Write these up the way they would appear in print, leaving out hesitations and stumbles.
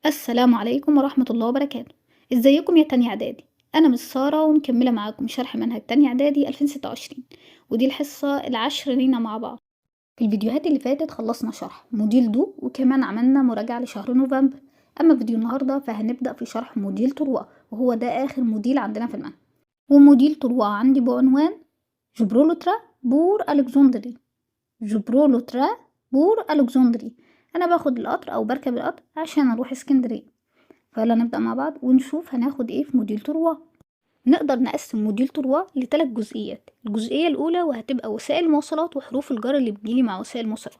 السلام عليكم ورحمة الله وبركاته. ازيكم يا تانية اعدادي؟ انا مس سارة ومكملة معاكم شرح منهج تانية اعدادي 2026، ودي الحصة العاشرة لينا مع بعض. في الفيديوهات اللي فاتت خلصنا شرح module deux وكمان عملنا مراجعة لشهر نوفمبر. اما فيديو النهاردة فهنبدأ في شرح module trois، وهو ده اخر module عندنا في المنهج. و module trois عندي بعنوان je prends le train pour Alexandrie. je prends le train pour Alexandrie، انا باخد القطر او بركب القطر عشان اروح اسكندريه. فيلا نبدأ مع بعض ونشوف هناخد ايه في module trois. نقدر نقسم module trois لثلاث جزئيات. الجزئية الأولى وهتبقى وسائل المواصلات وحروف الجر اللي بتجيلي مع وسائل المواصلات.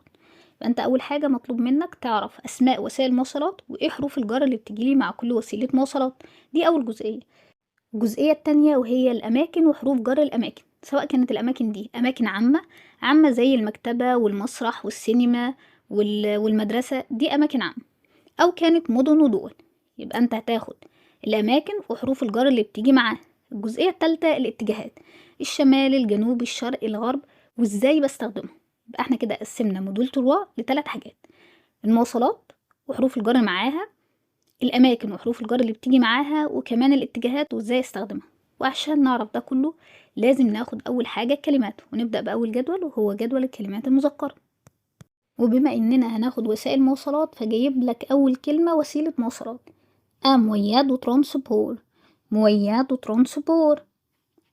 فأنت أول حاجة مطلوب منك تعرف أسماء وسائل المواصلات وإيه حروف الجر اللي بتجيلي مع كل وسيلة مواصلات. دي أول جزئية. الجزئية التانية وهي الأماكن وحروف جر الأماكن، سواء كانت الأماكن دي أماكن عامة عامة زي المكتبة والمسرح والسينما والمدرسة، دي أماكن عامة، أو كانت مدن ودول. يبقى أنت هتاخد الأماكن وحروف الجر اللي بتيجي معاها. الجزئية التالتة الاتجاهات، الشمال الجنوب الشرق الغرب، وازاي بستخدمهم. يبقى احنا كده قسمنا module trois لثلاث حاجات: المواصلات وحروف الجر معاها، الأماكن وحروف الجر اللي بتيجي معاها، وكمان الاتجاهات وازاي استخدمها. وعشان نعرف ده كله لازم ناخد أول حاجة الكلمات، ونبدأ بأول جدول وهو جدول الكلمات المذكرة. وبما إننا هناخد وسائل مواصلات فجايب لك أول كلمة وسيلة مواصلات، un moyen de transport، moyen de transport.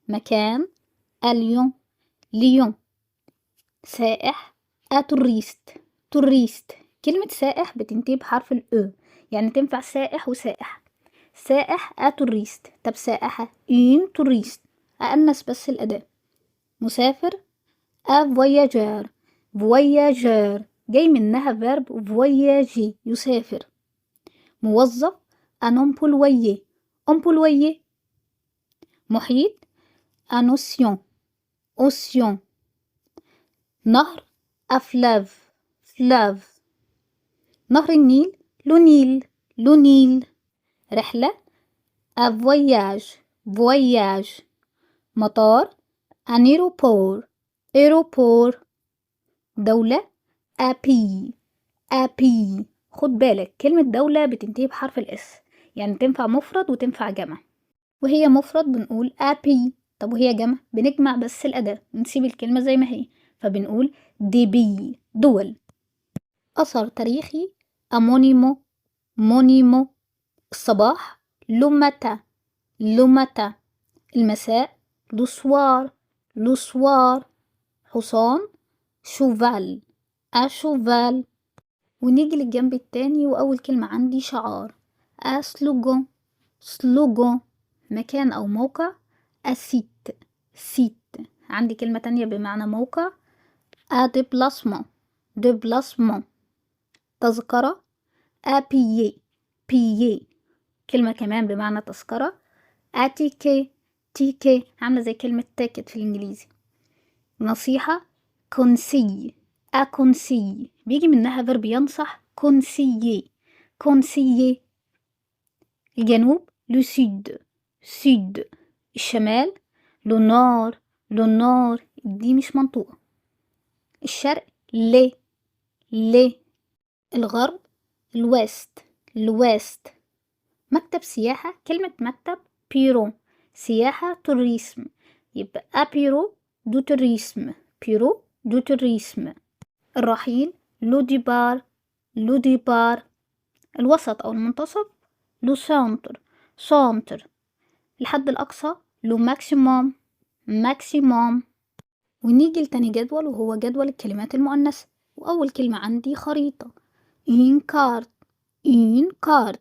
مكان à Lyon، Lyon. سائح un touriste، touriste. كلمة سائح بتنتهي بحرف ال e، يعني تنفع سائح وسائح. سائح un touriste. طب سائحة une touriste، أأنس بس الأداة. مسافر un voyageur، voyageur جاي منها verbe voyager يسافر. موظف un employé، employé. محيط un océan، océan. نهر un fleuve، fleuve. نهر النيل le Nil، le Nil. رحلة un voyage، voyage. مطار un aéroport، aéroport. دولة un pays، un pays. خد بالك كلمة دولة بتنتهي بحرف ال s، يعني تنفع مفرد وتنفع جمع. وهي مفرد بنقول un pays، طب وهي جمع بنجمع بس الأداة ونسيب الكلمة زي ما هي، فبنقول des pays دول. أثر تاريخي un monument، monument. الصباح le matin، le matin. المساء le soir، le soir. حصان cheval، un cheval. ونيجي للجنب التاني وأول كلمة عندي شعار un slogan، slogan. مكان أو موقع un site، site. عندي كلمة تانية بمعنى موقع un déplacement، déplacement. تذكرة un billet، billet. كلمة كمان بمعنى تذكرة un ticket، ticket، عاملة زي كلمة ticket في الإنجليزي. نصيحة conseil، un conseil، بيجي منها verbe ينصح conseiller، conseiller. الجنوب le sud، sud. الشمال le nord، le nord، دي مش منطوقة. الشرق l'est، l'est. الغرب l'ouest، l'ouest. مكتب سياحة، كلمة مكتب بيرو، سياحة tourisme، يبقى un bureau de tourisme، bureau de tourisme. الرحيل le départ، le départ. الوسط أو المنتصف le centre، centre. الحد الأقصى le maximum، maximum. ونيجي لتاني جدول وهو جدول الكلمات المؤنثة. وأول كلمة عندي خريطة une carte، une carte.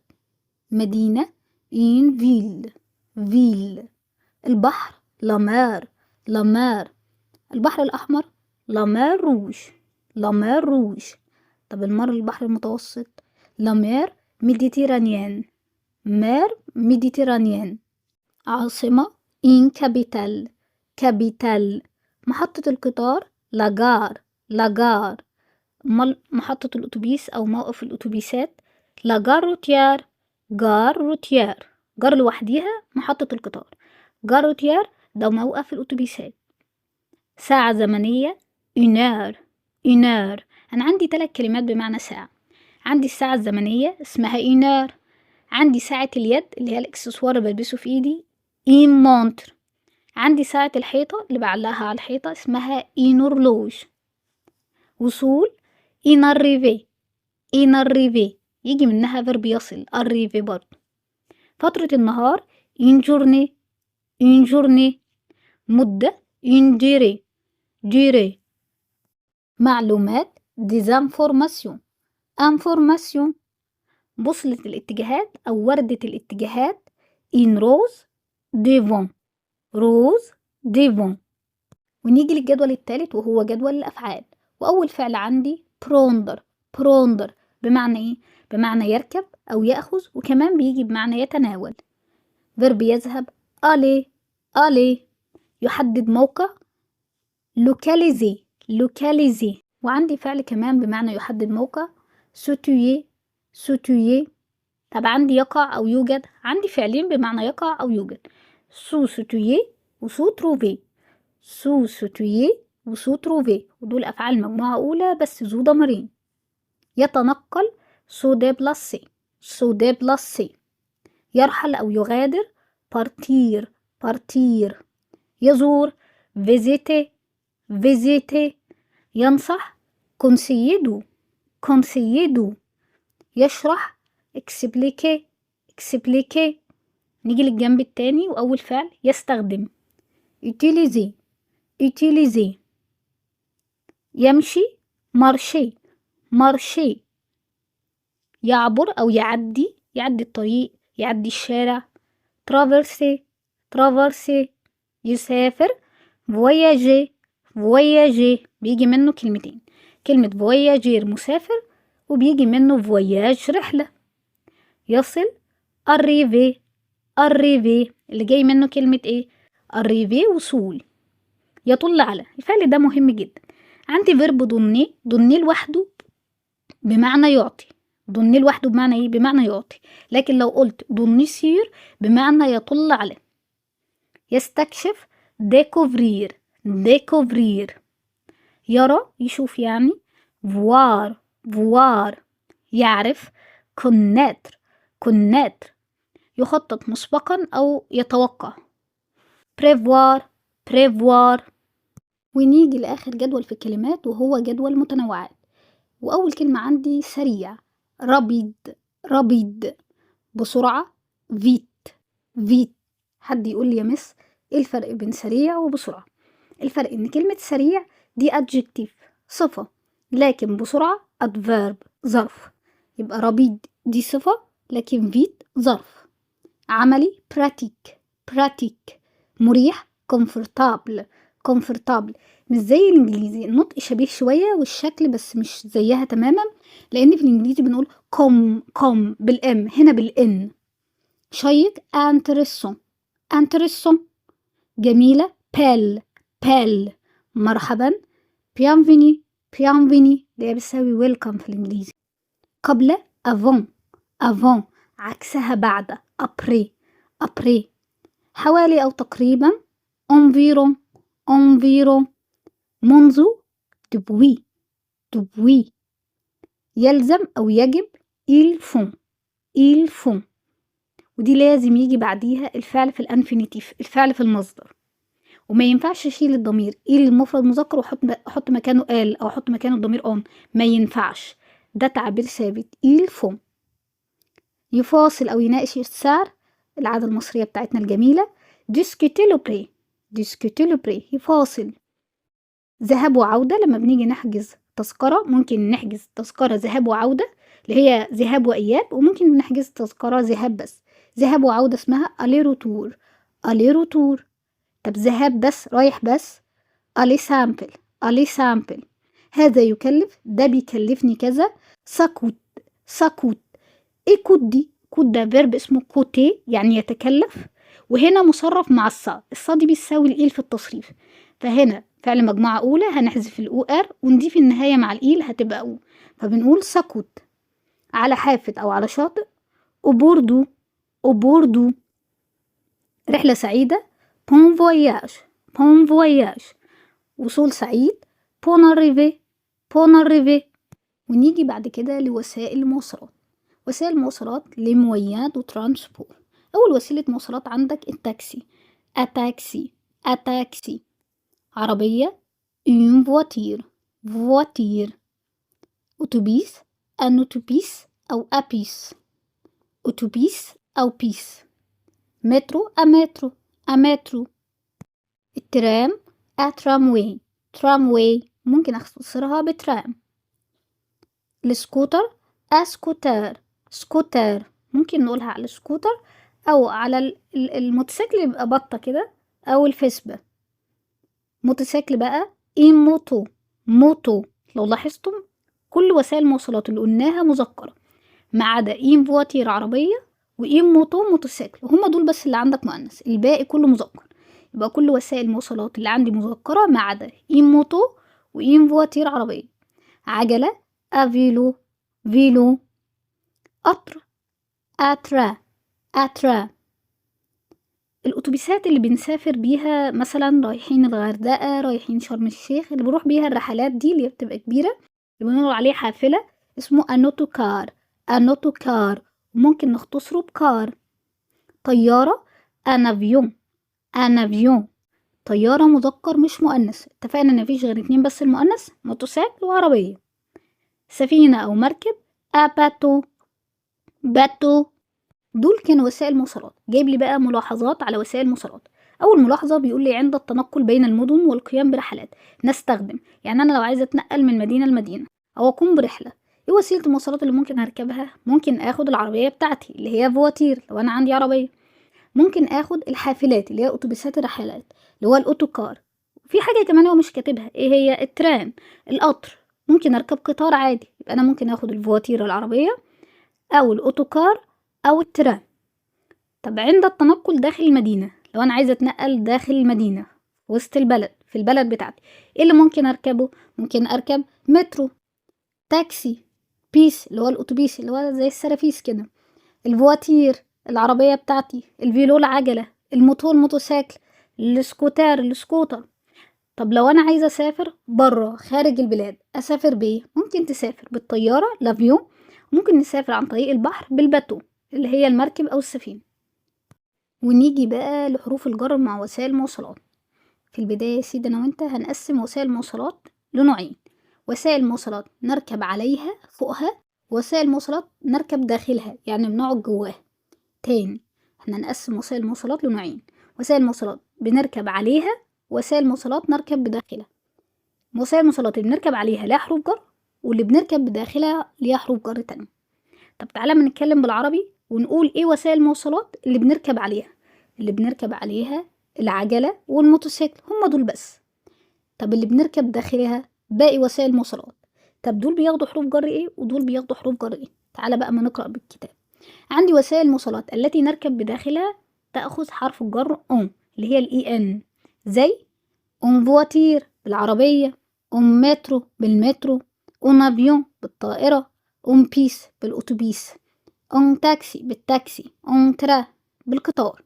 مدينة une ville، ville. البحر la mer، la mer. البحر الأحمر la mer Rouge، la mer Rouge. طب المر البحر المتوسط la mer Méditerranéenne، mer Méditerranéenne. عاصمة une capitale، capitale. محطة القطار la gare، la gare. محطة الأتوبيس أو موقف الأتوبيسات la gare routière، gare routière. gare لوحديها محطة القطار، gare routière ده موقف الأتوبيسات. ساعة زمنية une heure، une heure. أنا عندي تلات كلمات بمعنى ساعة. عندي الساعة الزمنية اسمها une heure. عندي ساعة اليد اللي هي الإكسسوار اللي بلبسه في إيدي une montre. عندي ساعة الحيطة اللي بعلقها على الحيطة اسمها une horloge. وصول une arrivée، une arrivée يجي منها verbe يصل arriver برضه. فترة النهار une journée، une journée. مدة une durée، durée. معلومات des informations، informations. بوصلة الاتجاهات أو وردة الاتجاهات une rose des vents، rose des vents. ونيجي للجدول الثالث وهو جدول الأفعال. وأول فعل عندي prendre. prendre بمعنى إيه؟ بمعنى يركب أو يأخذ، وكمان بيجي بمعنى يتناول. verbe يذهب aller، aller. يحدد موقع localiser، localiser. وعندي فعل كمان بمعنى يحدد موقع situer، situer. طب عندي يقع أو يوجد، عندي فعلين بمعنى يقع أو يوجد، se situer و se trouver، se situer و se trouver، ودول أفعال مجموعة أولى بس ذو ضميرين. يتنقل se déplacer، se déplacer. يرحل أو يغادر partir، partir. يزور visiter، visiter. ينصح conseiller de، conseiller de. يشرح expliquer، expliquer. نيجي للجنب التاني وأول فعل يستخدم utiliser، utiliser. يمشي marcher، marcher. يعبر أو يعدي، يعدي الطريق، يعدي الشارع traverser، traverser. يسافر voyager، voyager. بيجي منه كلمتين، كلمة voyager مسافر، وبيجي منه voyage رحلة. يصل arriver، arriver اللي جاي منه كلمة ايه؟ arrivée وصول. يطل على، الفعل ده مهم جدا. عندي verbe donner، donner لوحده بمعنى يعطي، donner لوحده بمعنى ايه؟ بمعنى يعطي. لكن لو قلت donner sur بمعنى يطل على. يستكشف découvrir، découvrir. يرى يشوف يعني voir، voir. يعرف connaître، connaître. يخطط مسبقا أو يتوقع prévoir، prévoir. ونيجي لآخر جدول في الكلمات وهو جدول متنوعات. وأول كلمة عندي سريع rapide، rapide. بسرعة vite، vite. حد يقول لي يا مس ايه الفرق بين سريع وبسرعة؟ الفرق ان كلمة سريع دي adjectif صفة، لكن بسرعة adverbe ظرف. يبقى rapide دي صفة لكن vite ظرف. عملي pratique، pratique. مريح confortable، confortable. مش زي الانجليزي، النطق شبيه شوية والشكل بس مش زيها تماما، لان في الانجليزي بنقول com، com بال m، هنا بال n. شيق intéressant، intéressant. جميلة belle، belle. مرحبا bienvenue، bienvenue اللي هي بتساوي welcome في الانجليزي. قبل avant، avant. عكسها بعد après، après. حوالي أو تقريبا environ، environ. منذ depuis، depuis. يلزم أو يجب il faut، il faut. ودي لازم يجي بعديها الفعل في ال infinitif، الفعل في المصدر، وما ينفعش اشيل الضمير il المفرد مذكر واحط مكانه elle او احط مكانه الضمير on، ما ينفعش، ده تعبير ثابت il faut. يفاصل او يناقش السعر، العادة المصرية بتاعتنا الجميلة discuter le prix، discuter le prix يفاصل. ذهاب وعودة، لما بنيجي نحجز تذكرة ممكن نحجز تذكرة ذهاب وعودة اللي هي ذهاب وإياب، وممكن نحجز تذكرة ذهاب بس. ذهاب وعودة اسمها aller-retour، aller-retour. طب ذهاب بس، رايح بس، aller simple، aller simple. هذا يكلف، ده بيكلفني كذا، ça coûte، ça coûte. ايه coûte دي؟ coûte ده verbe اسمه coûter يعني يتكلف، وهنا مصرف مع ال ça، ال ça دي بتساوي ال il في التصريف، فهنا فعل مجموعة أولى هنحذف ال e r ونضيف النهاية مع ال il هتبقى ou، فبنقول ça coûte. على حافة أو على شاطئ au bord de، au bord de. رحلة سعيدة bon voyage، bon voyage. وصول سعيد bonne arrivée، bonne arrivée. ونيجي بعد كده لوسائل المواصلات. وسائل المواصلات les moyens de transport. أول وسيلة مواصلات عندك التاكسي، un taxi، un taxi. عربية une voiture، voiture. أتوبيس un autobus أو un bus، أتوبيس أو bus. مترو un métro، un métro. الترام un tramway، tramway، ممكن أختصرها بترام. السكوتر un scooter، scooter، ممكن نقولها على السكوتر أو على الموتوسيكل اللي بيبقى بطة كده، أو الفيسبا. موتوسيكل بقى une moto، moto. لو لاحظتم كل وسائل المواصلات اللي قلناها مذكرة ما عدا une voiture عربية و une moto موتوسيكل، وهما دول بس اللي عندك مؤنث، الباقي كله مذكر. يبقى كل وسائل المواصلات اللي عندي مذكرة ما عدا une moto و une voiture عربية. عجلة un vélo، vélo. قطر un train، un train. الأتوبيسات اللي بنسافر بيها مثلا رايحين الغردقة، رايحين شرم الشيخ، اللي بنروح بيها الرحلات دي اللي بتبقى كبيرة اللي بنقول عليه حافلة، اسمه un autocar، un autocar، ممكن نختصره ب car. طيارة un avion، un avion. طيارة مذكر مش مؤنث، اتفقنا ان مفيش غير اتنين بس المؤنث، موتوسيكل وعربية. سفينة او مركب un bateau، bateau. دول كانوا وسائل مواصلات. جايب لي بقى ملاحظات على وسائل المواصلات. اول ملاحظة بيقول لي عند التنقل بين المدن والقيام برحلات نستخدم، يعني انا لو عايزة اتنقل من مدينة لمدينة او اقوم برحلة، ايه وسيلة المواصلات اللي ممكن اركبها؟ ممكن اخد العربية بتاعتي اللي هي voiture لو انا عندي عربية، ممكن اخد الحافلات اللي هي اتوبيسات الرحلات اللي هو ال autocar. في حاجة كمان هو مش كاتبها، ايه هي؟ ال train، القطر، ممكن اركب قطار عادي. يبقى انا ممكن اخد ال voiture العربية او ال autocar او ال train. طب عند التنقل داخل المدينة، لو انا عايزة اتنقل داخل المدينة وسط البلد في البلد بتاعتي، ايه اللي ممكن اركبه؟ ممكن اركب مترو، تاكسي، bus اللي هو الاتوبيس اللي هو زي السرافيس كده، ال voiture العربية بتاعتي، ال vélo العجلة، ال moto الموتوسيكل، السكوتر السكوتر. طب لو انا عايزة اسافر برا خارج البلاد اسافر بايه؟ ممكن تسافر بالطيارة l'avion، ممكن نسافر عن طريق البحر بال bateau اللي هي المركب او السفينة. ونيجي بقى لحروف الجر مع وسائل المواصلات. في البداية يا سيدي انا وانت هنقسم وسائل المواصلات لنوعين: وسائل مواصلات نركب عليها فوقها، وسائل مواصلات نركب داخلها يعني بنقعد جواها. تاني احنا هنقسم وسائل المواصلات لنوعين: وسائل مواصلات بنركب عليها، وسائل مواصلات نركب بداخلها. وسائل المواصلات اللي بنركب عليها ليها حروف جر، واللي بنركب بداخلها ليها حروف جر تانية. طب تعالى ما نتكلم بالعربي ونقول ايه وسائل المواصلات اللي بنركب عليها. اللي بنركب عليها العجلة والموتوسيكل، هما دول بس. طب اللي بنركب داخلها باقي وسائل المواصلات. طب دول بياخدوا حروف جر ايه ودول بياخدوا حروف جر ايه؟ تعالى بقى ما نقرأ بالكتاب. عندي وسائل المواصلات التي نركب بداخلها تأخذ حرف الجر en اللي هي ال e n، زي en voiture بالعربية، en métro بالمترو، en avion بالطائرة، en bus بالأتوبيس، en taxi بالتاكسي، en train بالقطار.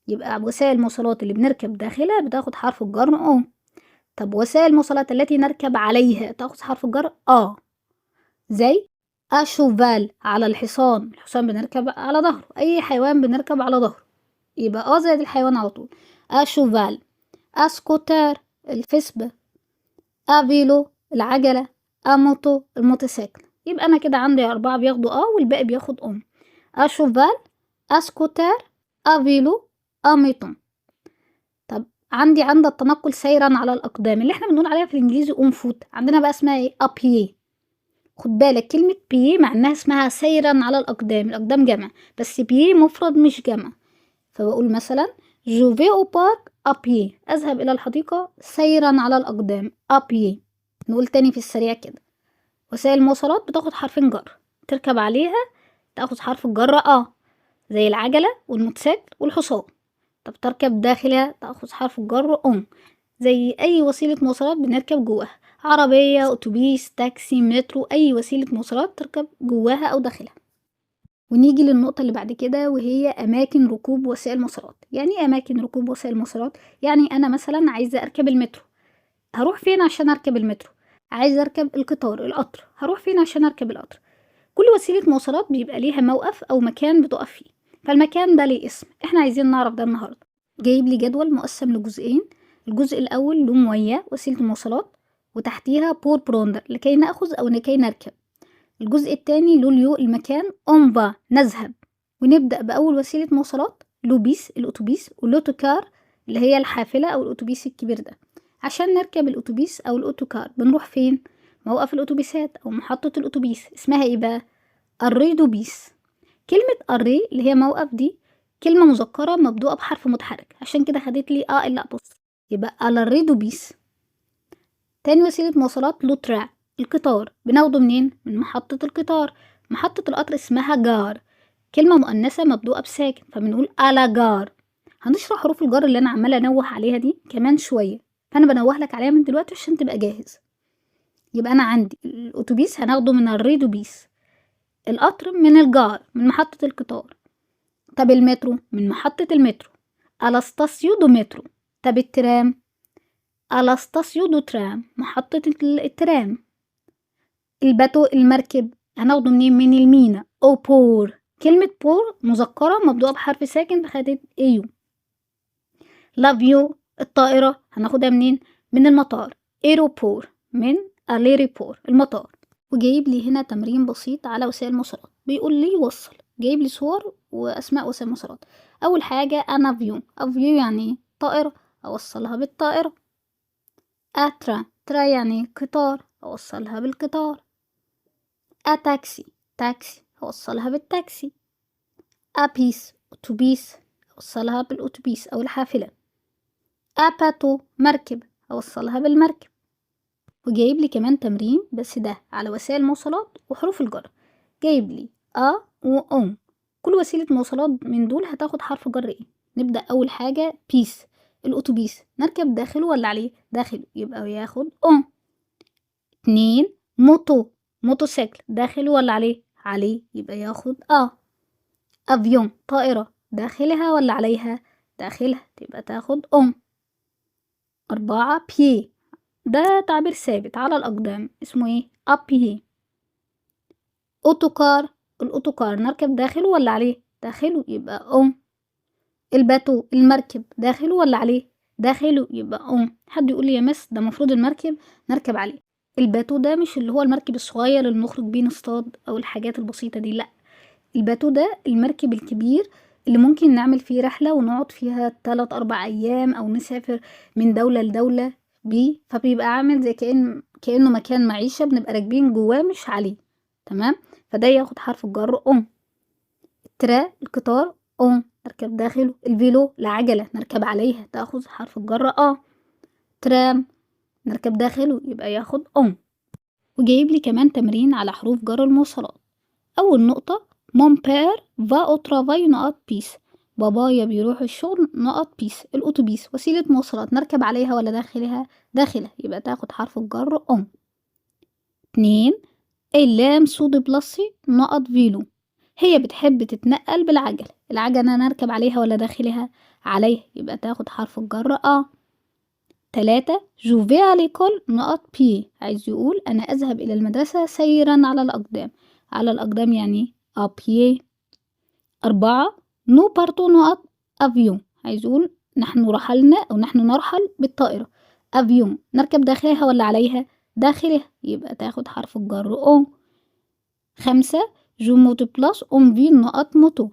يبقى وسائل المواصلات اللي بنركب داخلها بتاخد حرف الجر en. طب وسائل المواصلات التي نركب عليها تاخد حرف الجر à، زي à cheval على الحصان، الحصان بنركب على ظهره، اي حيوان بنركب على ظهره يبقى à زائد الحيوان على طول، à cheval. à scooter الفسبة، à vélo العجلة، à moto الموتوسيكل. يبقى انا كده عندي 4 بياخدوا à والباقي بياخد en. à cheval، à scooter، à vélo، à moto. طب عندي عند التنقل سيرا على الأقدام اللي احنا بنقول عليها في الإنجليزي on foot، عندنا بقى اسمها ايه؟ à pied. خد بالك كلمة pied مع انها اسمها سيرا على الأقدام، الأقدام جمع، بس pied مفرد مش جمع. فبقول مثلا je vais au parc à pied، أذهب إلى الحديقة سيرا على الأقدام à pied. نقول تاني في السريع كده: وسائل المواصلات بتاخد حرفين جر، تركب عليها تاخد حرف الجر à زي العجلة والموتوسيكل والحصان. طب تركب داخلها تاخد حرف الجر en زي أي وسيلة مواصلات بنركب جواها، عربية، أتوبيس، تاكسي، مترو، أي وسيلة مواصلات تركب جواها أو داخلها. ونيجي للنقطة اللي بعد كده وهي أماكن ركوب وسائل المواصلات. يعني إيه أماكن ركوب وسائل المواصلات؟ يعني أنا مثلا عايزة أركب المترو، هروح فين عشان أركب المترو؟ عايزة أركب القطار القطر، هروح فين عشان أركب القطر؟ كل وسيلة مواصلات بيبقى ليها موقف أو مكان بتقف فيه، فالمكان ده ليه اسم، احنا عايزين نعرف ده النهاردة. جايب لي جدول مقسم لجزئين، الجزء الأول le moyen وسيلة المواصلات، وتحتيها pour prendre لكي نأخذ أو لكي نركب. الجزء الثاني le lieu المكان، on va نذهب. ونبدأ بأول وسيلة مواصلات le bus الأتوبيس، و l'autocar اللي هي الحافلة أو الأتوبيس الكبير ده. عشان نركب الأتوبيس أو ال autocar بنروح فين؟ موقف الأتوبيسات أو محطة الأتوبيس، اسمها إيه بقى؟ arrêt de bus. كلمة arrêt اللي هي موقف دي كلمة مذكرة مبدوءة بحرف متحرك، عشان كده خدت لي a l apostrophe، يبقى à l'arrêt de bus. تاني وسيلة مواصلات le train القطار، بناخده منين؟ من محطة القطار. محطة القطر اسمها gare، كلمة مؤنثة مبدوءة بساكن فبنقول à la gare. هنشرح حروف الجر اللي أنا عمالة أنوه عليها دي كمان شوية، فأنا بنوه لك عليها من دلوقتي عشان تبقى جاهز. يبقى أنا عندي الأتوبيس هناخده من l'arrêt de bus، القطر من ال gare من محطة القطار. طب المترو من محطة المترو à la station de métro. طب الترام à la station de tram محطة الترام. ال bateau المركب هناخده منين؟ من المينا au port. كلمة port مذكرة مبدوءة بحرف ساكن فخدت a u. l'avion الطائرة هناخدها منين؟ من المطار aéroport، من l'aéroport المطار. وجايب لي هنا تمرين بسيط على وسائل المواصلات، بيقول لي وصل، جايب لي صور واسماء وسائل المواصلات. اول حاجة un avion، avion يعني طائرة، اوصلها بالطائرة. un train، train يعني قطار، اوصلها بالقطار. un taxi، تاكسي، اوصلها بالتاكسي. un bus، اتوبيس، اوصلها بالاتوبيس او الحافلة. un bateau، مركب، اوصلها بالمركب. وجايب لي كمان تمرين بس ده على وسائل المواصلات وحروف الجر. جايب لي à و en، كل وسيلة مواصلات من دول هتاخد حرف جر ايه. نبدأ أول حاجة بيس الأتوبيس، نركب داخله ولا عليه؟ داخله، يبقى ياخد en. 2 moto موتوسيكل، داخله ولا عليه؟ عليه، يبقى ياخد à. avion طائرة، داخلها ولا عليها؟ داخلها، تبقى تاخد en. 4 pied، ده تعبير ثابت على الأقدام، اسمه ايه؟ à pied. autocar، ال autocar نركب داخله ولا عليه؟ داخله، يبقى en. ال bateau المركب، داخله ولا عليه؟ داخله، يبقى en. حد يقول لي يا مس ده المفروض المركب نركب عليه. ال bateau ده مش اللي هو المركب الصغير اللي بنخرج بيه نصطاد او الحاجات البسيطة دي، لا، ال bateau ده المركب الكبير اللي ممكن نعمل فيه رحلة ونقعد فيها 3-4 أيام أو نسافر من دولة لدولة بيه، فبيبقى عامل زي كأنه مكان معيشة بنبقى راكبين جواه مش عليه، تمام؟ فده ياخد حرف الجر en. train القطار en نركب داخله. ال vélo العجلة نركب عليها، تاخذ حرف الجر à. ترام نركب داخله، يبقى ياخد en. وجايب لي كمان تمرين على حروف جر المواصلات. أول نقطة mon père va au travail نقط بيس، بابايا بيروح الشغل نقط بيس. الأتوبيس وسيلة مواصلات نركب عليها ولا داخلها؟ داخلها، يبقى تاخد حرف الجر en. 2 elle aime se déplacer نقط vélo، هي بتحب تتنقل بالعجل، العجلة نركب عليها ولا داخلها؟ عليها، يبقى تاخد حرف الجر à. 3 je vais à l'école نقط pied، عايز يقول أنا أذهب إلى المدرسة سيرا على الأقدام، على الأقدام يعني à pied. 4 nous partons نقط avion، عايز يقول نحن رحلنا أو نحن نرحل بالطائرة. avion نركب داخلها ولا عليها؟ داخلها، يبقى تاخد حرف الجر en. 5 je me déplace en ville نقط moto،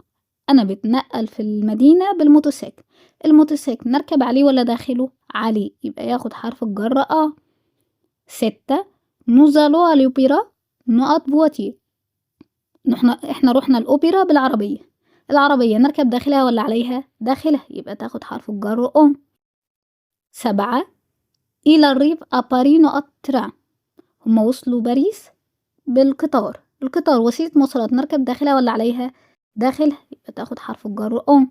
أنا بتنقل في المدينة بالموتوسيكل، الموتوسيكل نركب عليه ولا داخله؟ عليه، يبقى ياخد حرف الجر à. 6 nous allons à l'opéra نقط voiture، احنا رحنا الأوبرا بالعربية، العربية نركب داخلها ولا عليها؟ داخلها، يبقى تاخد حرف الجر en. 7 ils arrivent à Paris نقط train، هما وصلوا باريس بالقطار، القطار وسيلة مواصلات نركب داخلها ولا عليها؟ داخلها، يبقى تاخد حرف الجر en.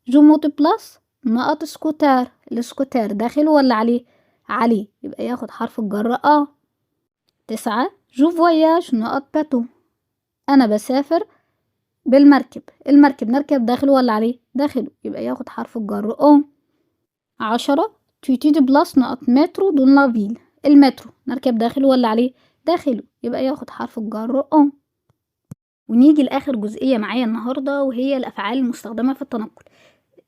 je me déplace نقط scooter، السكوتر داخله ولا عليه؟ عليه، يبقى ياخد حرف الجر à. 9 je voyage نقط bateau، أنا بسافر بالمركب، المركب نركب داخله ولا عليه؟ داخله، يبقى ياخد حرف الجر en. 10 tu te déplaces نقط métro dans la ville، المترو نركب داخله ولا عليه؟ داخله، يبقى ياخد حرف الجر en. ونيجي لآخر جزئية معايا النهاردة، وهي الأفعال المستخدمة في التنقل.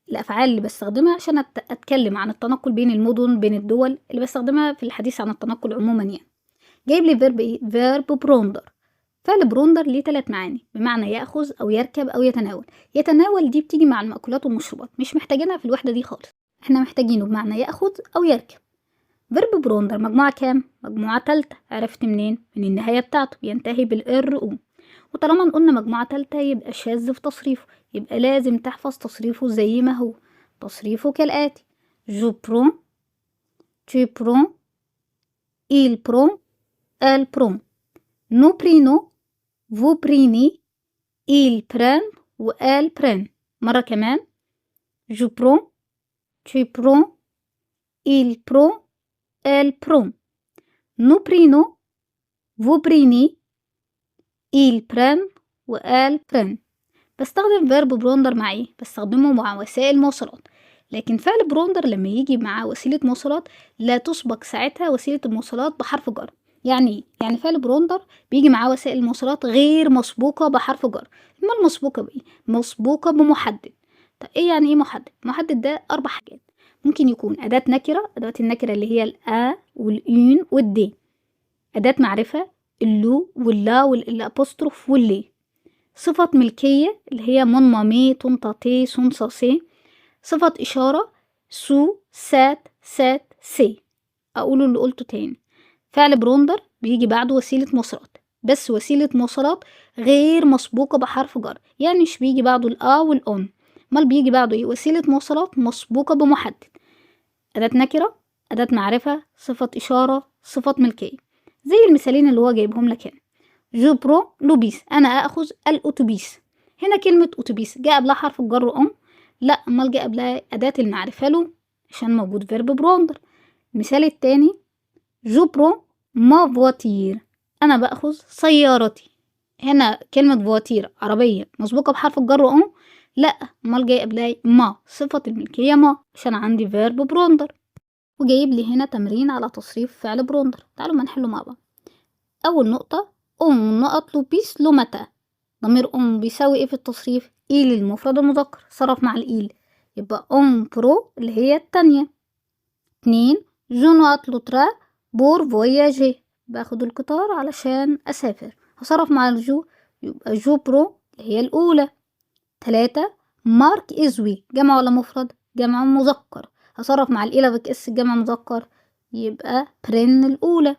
الأفعال اللي بستخدمها عشان أتكلم عن التنقل بين المدن، بين الدول، اللي بستخدمها في الحديث عن التنقل عموما يعني. جايب لي verbe ايه؟ verbe prendre. فعل prendre ليه 3 معاني، بمعنى يأخذ أو يركب أو يتناول. يتناول دي بتيجي مع المأكولات والمشروبات، مش محتاجينها في الوحدة دي خالص، احنا محتاجينه بمعنى يأخذ أو يركب. verbe prendre مجموعة كام؟ مجموعة تالتة. عرفت منين؟ من النهاية بتاعته، بينتهي بال R E. وطالما قلنا مجموعة تالتة يبقى شاذ في تصريفه، يبقى لازم تحفظ تصريفه زي ما هو. تصريفه كالآتي: je prends، tu prends، il prend، elle prend، nous prenons، vous prenez، ils prennent و elles prennent. مرة كمان: je prends، tu prends، il prend، elle prend، nous prenons، vous prenez، ils prennent و elles prennent. بستخدم verbe prendre مع ايه؟ بستخدمه مع وسائل مواصلات. لكن فعل prendre لما يجي مع وسيلة مواصلات لا تسبق ساعتها وسيلة المواصلات بحرف جر. يعني ايه؟ يعني فعل prendre بيجي معاه وسائل المواصلات غير مسبوقة بحرف جر. امال مسبوقة بايه؟ مسبوقة بمحدد. طب ايه يعني ايه محدد؟ محدد ده 4 حاجات. ممكن يكون أداة نكرة، أدوات النكرة اللي هي ال un وال une وال des. أداة معرفة ال le وال la وال l apostrophe وال les. صفة ملكية اللي هي mon، ma، mes، ton، ta، tes، son، sa، ses. صفة إشارة ce، cette، cet، ces. أقوله اللي قلته تاني: فعل prendre بيجي بعده وسيلة مواصلات، بس وسيلة مواصلات غير مسبوقة بحرف جر، يعني مش بيجي بعده ال un وال une. امال بيجي بعده ايه؟ وسيلة مواصلات مسبوقة بمحدد، أداة نكرة، أداة معرفة، صفة إشارة، صفة ملكية، زي المثالين اللي هو جايبهم لك هنا: je prends le bus، أنا أخذ الأتوبيس. هنا كلمة أتوبيس جاء قبلها حرف الجر en؟ لا، أمال جاء قبلها أداة المعرفة le، عشان موجود verbe prendre. المثال التاني: je prends ma voiture، أنا بأخذ سيارتي. هنا كلمة voiture عربية مسبوقة بحرف الجر en؟ لا، أمال جاي قبلها ma، صفة الملكية ma، عشان عندي verbe prendre. وجايب لي هنا تمرين على تصريف فعل prendre، تعالوا ما نحله مع بعض. أول نقطة: on نقط le bus le matin. ضمير on بيساوي ايه في التصريف؟ il المفرد المذكر. صرف مع ال il يبقى on prend اللي هي التانية. 2: je نقط le train pour voyager، باخد القطار علشان أسافر. هصرف مع ال je يبقى je prends اللي هي الأولى. 3: Marc et Zoé جمع ولا مفرد؟ جمع مذكر. هصرف مع ال ils avec s جمع مذكر يبقى prennent الأولى.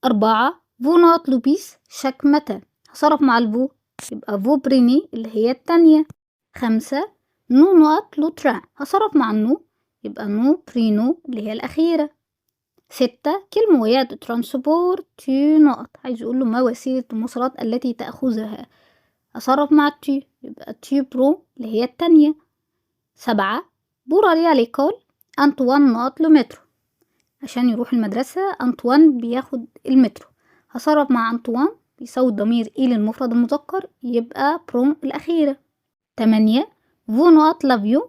4: vous نقط le bus chaque matin. هصرف مع ال vous يبقى vous prenez اللي هي التانية. 5: nous نقط le train. هصرف مع ال nous يبقى nous prenons اللي هي الأخيرة. 6: quel moyen de transport tu نقط. عايز يقول له ما وسيلة المواصلات التي تأخذها؟ أصرف مع tu يبقى tu prends اللي هي التانية. 7: pour aller à l'école، أنطوان نقط le métro. عشان يروح المدرسة أنطوان بياخد المترو. هصرف مع أنطوان بيساوي الضمير il المفرد المذكر يبقى prend الأخيرة. 8: vous نقط l'avion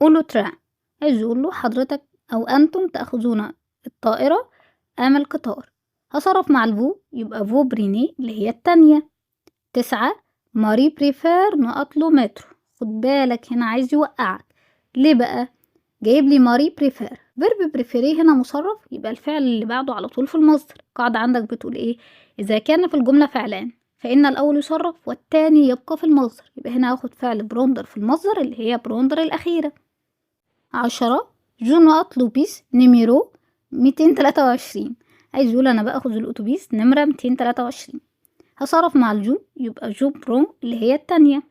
ou le train. عايز يقول له حضرتك أو أنتم تأخذون الطائرة أم القطار؟ هصرف مع ال vous يبقى vous prenez اللي هي التانية. 9: Marie préfère نقط le métro. خد بالك، هنا عايز يوقعك. ليه بقى؟ جايب لي Marie préfère، verbe préférer هنا مصرف، يبقى الفعل اللي بعده على طول في المصدر. قاعدة عندك بتقول ايه؟ إذا كان في الجملة فعلان فإن الأول يصرف والتاني يبقى في المصدر. يبقى هنا هاخد فعل prendre في المصدر اللي هي prendre الأخيرة. 10: je نقط le bus numéro 223. عايز يقول أنا باخد الأتوبيس نمرة 223. هصرف مع ال je يبقى je prends اللي هي التانية.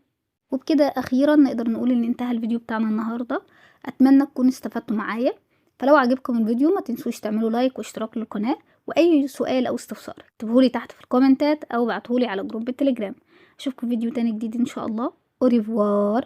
وبكده أخيرا نقدر نقول إن انتهى الفيديو بتاعنا النهاردة. أتمنى تكونوا استفدتوا معايا، فلو عجبكم الفيديو ما تنسوش تعملوا لايك واشتراك للقناة، وأي سؤال أو استفسار اكتبهولي تحت في الكومنتات أو ابعتهولي على جروب التليجرام. أشوفكم في فيديو تاني جديد إن شاء الله. au revoir.